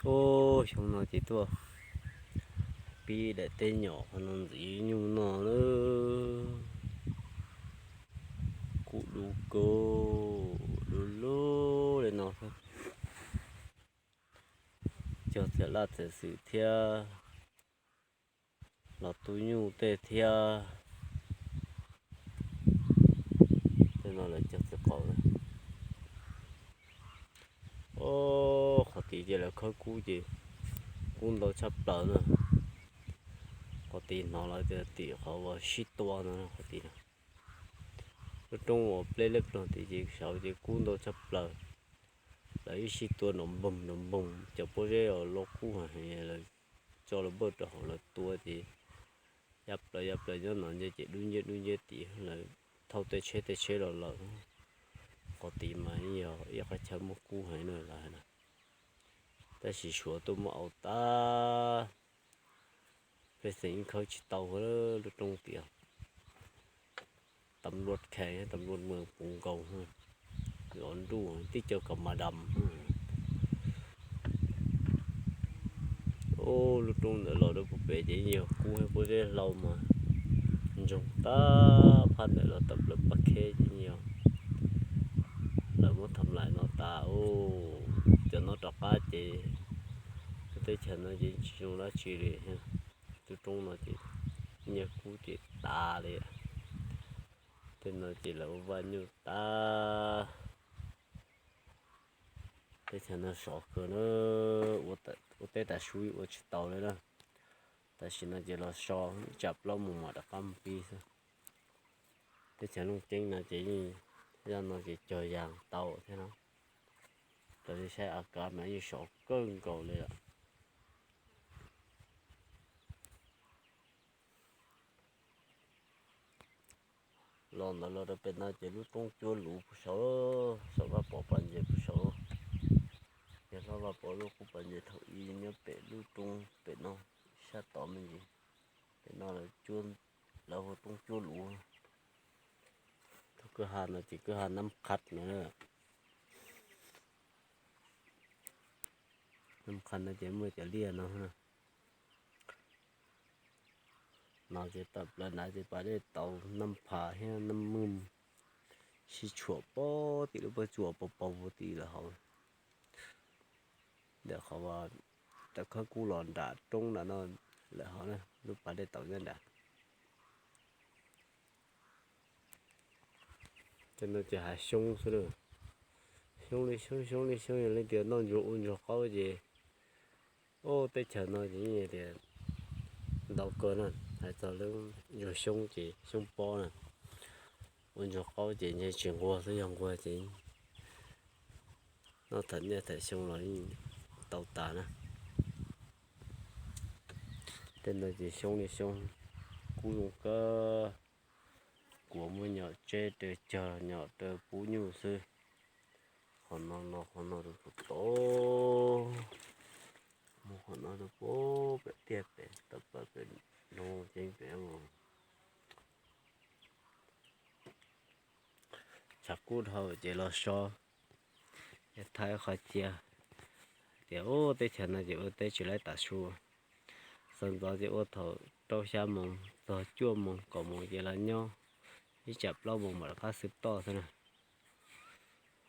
Ub, xyoo no ces tuaj pib daim teb nyom qhov no ntxiv nyuj noj na. Kub dub kawg, dub lub li no xwb. Cog txiam laj txiam xwm thiab los tu nyuj tej thiab. Tej no lawv cog txiv qaub na. Ub, qhov tid ces lawv khawb kub ces kub ntau tshaj plaws na. Qhov tid hnov lawv tias tim qhov uas sib tua no qhov tid na. Lub roob uas pleb lej ploog tid ces saud ces kub ntau tshaj plaws. Lawv ib sib tua nrov npoog nrov npoog, cov pob zeb uas loj kub heev lawv tso lawv npawj rau hauv lawv tua ces ya plaws ya plaws nyob no nce ces dub nciab dub nciab tid lawv thauj tej tsheb tej tsheb los lawm. Qhov tid mas yog ib qhov chaw muaj kub heev na lawv hais na. Tab sis Suav tuaj muab au tas, pej xeem yeej khawb tsis tau lub roob tias. Tam luaj khees tam luaj mws puv nkaus, los nruj tib caug kaum mas dam. Ub, lub roob ntawd los rau puag pem ces yeej yog kub thiab pob zeb hlau mas ntsoog tag, phab ntawm los tawm plaws pab kheb ces yeej yog lawv muab tham lais no tas. Ub, cov no rov qab ces lub teb chaws no ces tsis zoo dab tsi li. Lub roob no ces nyiaj kub ces tas li. Tej no ces lawv ua vaj nyuj tas. Teb chaws no sov kawg na, ua teb tas su ua tsis tau li na. Tam sim no ces los so ib tsam plaub moos mam rov qab mus pib xwb. Teb chaws Looj Ceeb no ces yeej, zaj no ces cog yas tau thiab no. Raws li saib a kav mas yeej sov kawg nkaus li lawm. Los ntawd los rau pem no ces lub roob cuab luv puag saud, saum vaj pov pas ntses puag saud. Yog hlob vaj pov lub qub pas ntses thaum ub nyob pem lub roob pem no, sab tod me ntsis. Pem no lawv hu roob cuab luv. Tus kwj ha no ces kwj ha Nab Qhab no. Nab Qhab no ces muaj cov liaj no. No ces tawm plaws nrad ces pas dej tauv Nab Phas thiab Nab Mwj sib tshuam pem tim lub pob tsuas paus paus tim lawv hauv. Ntawm qhov tawm khawb kub los nram roob nram no lawm hauv na, lub pas dej tauv nyob nrad. Tej no ces hav xyoob xwb lawm. Xyoob li xyoob, xyoob li xyoob, yog leej twg noj ntsuag ua ntsuag qaub ces, ub, teb chaws no ces yeej tias ntau kawg na. Hais txog lub ntsuag xyoob ces xyoob pob na, ua ntsuag qaub ces ntshe tsis nquag xwb, yog nquag ces noj tham niaj tham xyoo los yeej tau tas na. Tej no ces xyoob li xyoob, kub zoo kawg. Kuv muab nyom tseb raws cog nyom raws pub nyuj xwb. Qhov no los qhov no rau tom, mus qhov no rau pem tiaj pem tawm plaws pem nroog ceeb pem. Tshav kub dhau ces los so, es thaij qhov cia tias ub, teb chaws no ces ua teb tsis laib tav su. Sawv ntxov ces ua thaum rau xya moos txog cuaj moos kaum moos ces los nyob, ib tsam plaub moos mam rov qab xwb toj xwb na.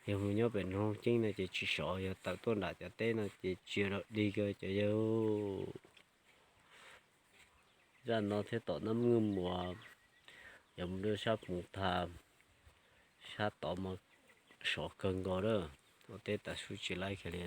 Yog mus nyob pem nroog ceeb no ces tsis sov, yog tawm tuaj nram cov teb no ces tsis yog dig kiag cov yawg. Zaj no thiab tom Nab Mwj mus, yog mus rau sab Phoos Thas, sab tod mas sov kawg nkaus lawm, ua teb tav su tsis laib kiag li.